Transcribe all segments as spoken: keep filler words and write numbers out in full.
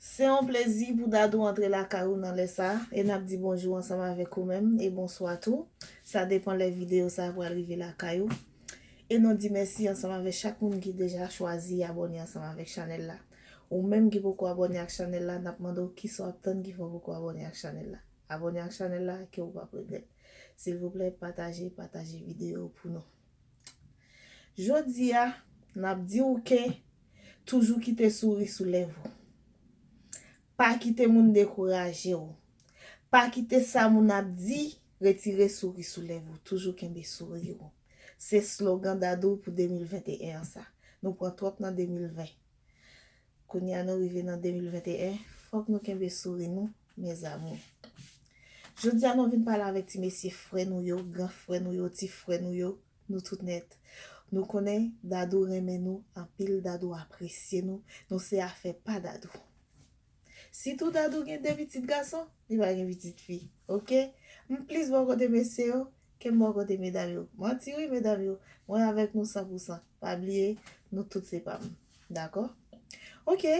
Se yon plezi pou Dadou antre lakay ou nan lè sa, e n ap di bonjou ansanm avèk ou menm, e bonswa tou. Sa depann lè videyo sa pral rive lakay ou. E nou di mèsi ansanm avèk chak moun ki deja chwazi abòne ansanm avèk chanèl la. Ou menm ki poko abòne ak chanèl la, n ap mande w kisa w ap tann ki fè w poko abòne ak chanèl la. Abòne ak chanèl la, ke w p ap regrèt. Silvouplè, pataje, pataje videyo pou nou. Jodi a, n ap di w ke toujou kite souri sou lèv ou. Pa kite moun dekouraje w. Pa kite sa moun ap di retire souri sou lèv ou. Toujou kenbe souri w. Se slogan Dadou pou de mil venteyen an sa. Nou pran twòp nan de mil ven. Kounye a nou rive nan de mil venteyen, fòk nou kenbe souri nou, mes amours. Jodi a nou vin pale avèk ti mesye frè nou yo, gran frè nou yo, ti frè nou yo, nou tout nèt. Nou konnen Dadou renmen nou anpil, Dadou apresye nou, nou se afè pa Dadou. Sitou Dadou gen de pitit gason, li pa gen pitit fi, oke? M plis bò kote mesye yo ke m bò kote medam yo. Manti wi, medam yo, mwen avèk nou san pou san. Pa bliye, nou tout se pa m. Dakò? Oke.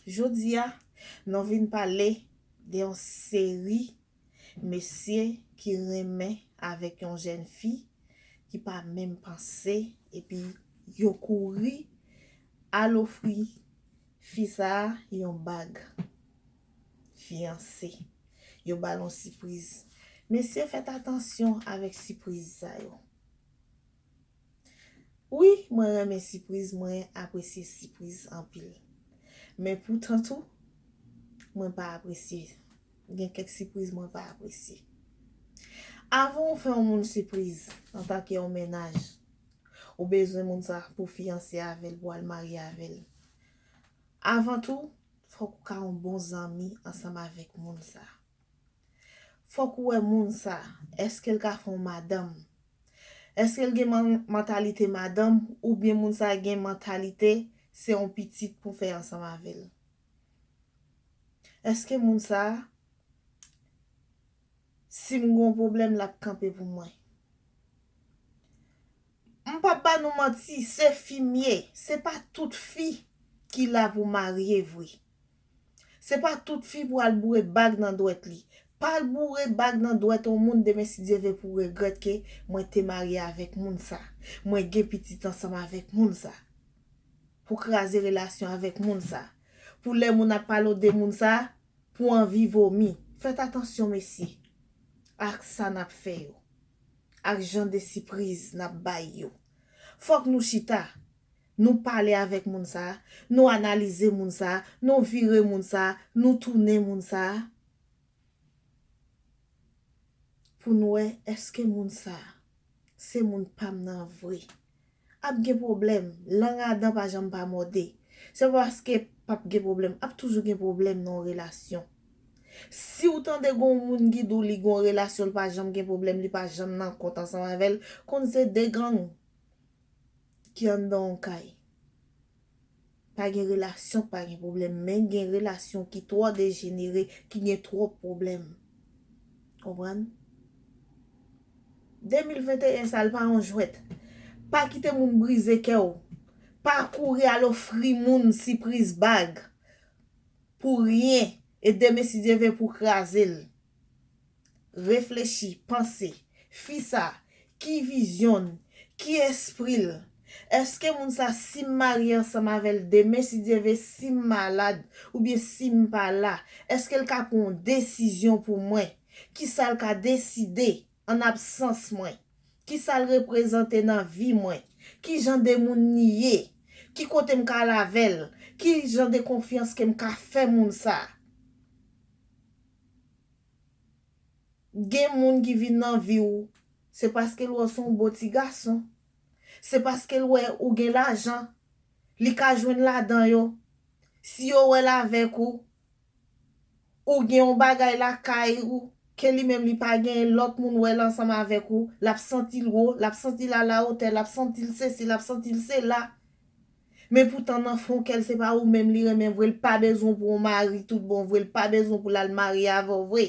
Jodi a, nou vin pale de yon seri mesye ki renmen avèk yon jèn fi ki pa menm panse, epi yo kouri al ofri fi sa a yon bag fiyanse. Yo ba l yon sipriz. Mesye, fèt atansyon avèk sipriz sa yo. Wi, mwen renmen sipriz, mwen apresye sipriz anpil. Men poutan tou, mwen pa apresye. Gen kèk sipriz mwen pa apresye. Avan w fè yon moun sipriz antanke yon mennaj, ou bezwen moun sa pou fiyanse avè l, pou al marye avè l. Avan tou, fòk ou ka yon bon zanmi ansanm avèk moun sa. Fòk ou wè moun sa, èske l ka fè yon madanm? Èske l gen man- mantalite madanm oubyen moun sa gen mantalite se yon pitit pou fè ansanm avè l? Èske moun sa, si m gen yon pwoblèm, l ap kanpe pou mwen? M p ap ba nou manti, se fi m ye. Se pa tout fi ki la pou marye vre. Se pa tout fi pou al boure bag nan dwèt li. Pa al boure bag nan dwèt yon moun demen si Dye vle pou regrèt ke mwen te marye avèk moun sa. Mwen gen pitit ansanm avèk moun sa. Pou kraze relasyon avèk moun sa. Pou lè moun ap pale w de moun sa, pou anvi vomi. Fèt atansyon mesye. Ak sa n ap fè yo. Ak jan de sipriz n ap bay yo. Fòk nou chita. Nou pale avèk moun sa, nou analize moun sa, nou vire moun sa, nou tounen moun sa. Pou n wè èske moun sa se moun pa m nan vre. Ap gen pwoblèm, lang adan pa janm pa mòde. Se pa paske p ap gen pwoblèm, ap toujou gen pwoblèm nan yon relasyon. Si w tande gen yon moun ki di w li gen yon relasyon, l pa janm gen pwoblèm, li pa janm nan kont ansanm avè l, konn se de gang ki anndan yon kay. Pa gen relasyon k pa gen pwoblèm, men gen relasyon ki twò dejenere, ki gen twòp pwoblèm. Konprann? De mil venteyen sa, l pa yon jwèt. Pa kite moun brize kè w. Pa kouri al ofri moun sipriz bag pou ryen, e demen si Dye vle pou kraze l. Reflechi, panse, fi sa, ki vizyon l, ki espri l? Èske moun sa, si m marye ansanm avè l demen, si Dye vle, si m malad, oubyen si m pa la, èske l ka pran yon desizyon pou mwen? Kisa l ka deside an absans mwen? Kisa l reprezante nan vi mwen? Ki jan de moun li ye? Ki kote m ka al avè l? Ki jan de konfyans ke m ka fè moun sa? Gen moun ki vin nan vi w, se paske l wè w se yon bon ti gason. Se paske l wè ou gen lajan. Li ka jwenn ladan yo. Si yo wè l avèk ou, ou gen yon bagay lakay ou, ke li menm li pa genyen, lòt moun wè l ansanm avèk ou, l ap santi l wo, l ap santi l alawotè, l ap santi l sesi, l ap santi l sela. Men poutan nan fon kè l se pa ou menm li renmen vre, l pa bezwen w pou yon mari tout bon vre, l pa bezwen w pou l al marye avè w vre.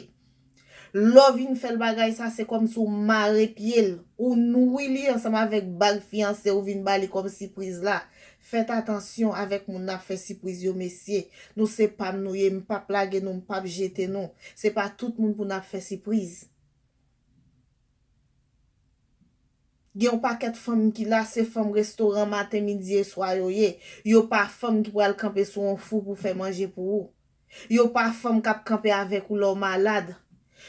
Lè w vin fè l bagay sa, se kòmsi w mare pye l, ou nouri li ansanm avèk bag fiyanse ou vin ba li kòm sipriz la. Fèt atansyon avèk moun n ap fè sipriz yo, mesye. Nou se pa m nou ye, m p ap lage nou, m p ap jete nou. Se pa tout moun pou n ap fè sipriz. Gen yon pakèt fanm ki la, se fanm restoran maten, midi e swa yo ye. Yo pa fanm ki pral kanpe sou yon fou pou fè manje pou ou. Yo pa fanm k ap kanpe avèk ou lè w malad.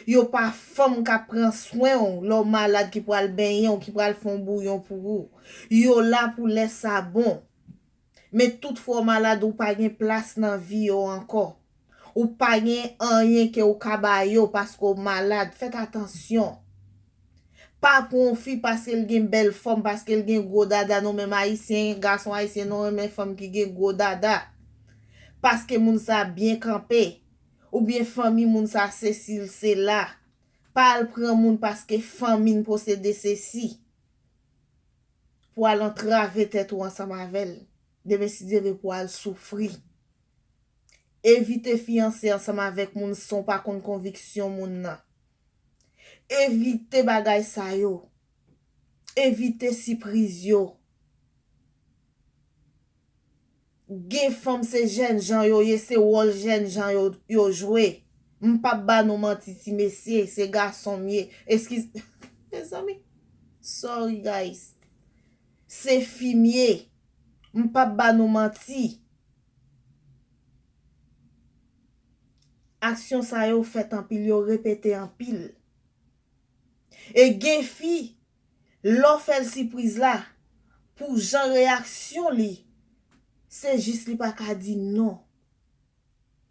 Yo pa fanm k ap pran swen w lè w malad, ki pral benyen w, ki pral fè yon bouyon pou ou. Yo la pou lè sa bon. Men tout fwa w malad, ou pa gen plas nan vi yo ankò. Ou pa gen anyen ke w ka ba yo paske w malad. Fèt atansyon. Pa pran yon fi paske l gen bèl fòm, paske l gen gwo dada. Nou menm Ayisyen, gason ayisyen, nou renmen fanm ki gen gwo dada. Paske moun sa byen kanpe. Oubyen fanmi moun sa sesi l sela. Pa al pran moun paske fanmi n posede sesi. Pou al antrave tèt ou ansanm avè l. Demen si Dye vle pou al soufri. Evite fiyanse ansanm avèk moun san w pa konn konviksyon moun nan. Evite bagay sa yo. Evite sipriz yo. Gen fanm se jènjan yo ye, se wòl jènjan yo, yo jwe. M p ap ba nou manti, ti mesye, se gason m ye. Eskiz, mezanmi. Sorry, guys. Se fi m ye. M p ap ba nou manti. Aksyon sa yo fèt anpil, yo repete anpil. E gen fi, lè w fè l sipriz la, pou jan reyaksyon li, se jis li pa ka di non.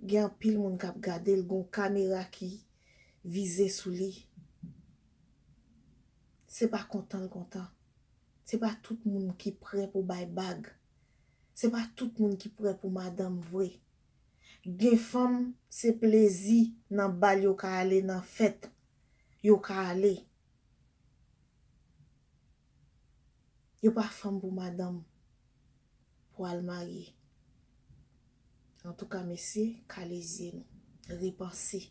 Gen anpil moun k ap gade l, gen yon kamera ki vize sou li. Se pa kontan l kontan. Se pa tout moun ki prè pou bay bag. Se pa tout moun ki prè pou madanm vre. Gen fanm, se plezi nan bal yo ka ale, nan fèt yo ka ale. Yo pa fanm pou madanm, pou al marye. Antouka, mesye, kale zye nou. Repanse.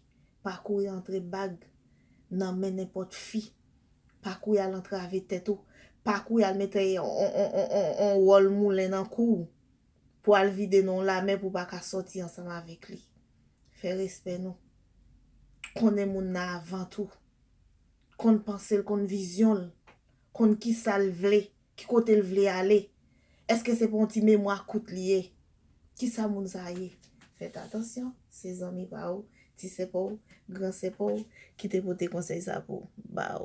Pa kouri antre bag nan men nenpòt fi. Pa kouri al antrave tèt ou. Pa kouri al mete on, on, on, on, on wòl moulen nan kou w. Pou al vide nan yon lamè pou w pa ka sòti ansanm avèk li. Fè respè nou. Konnen moun nan avan tou. Konn panse l, konn vizyon l. Konn kisa l vle, ki kote l vle ale. Èske se pa yon ti memwa kout li ye? Kisa moun sa ye? Fèt atansyon, se zanmi pa w, ti sè pa w, gran sè pa w ki te pote konsèy sa pou w, ba w.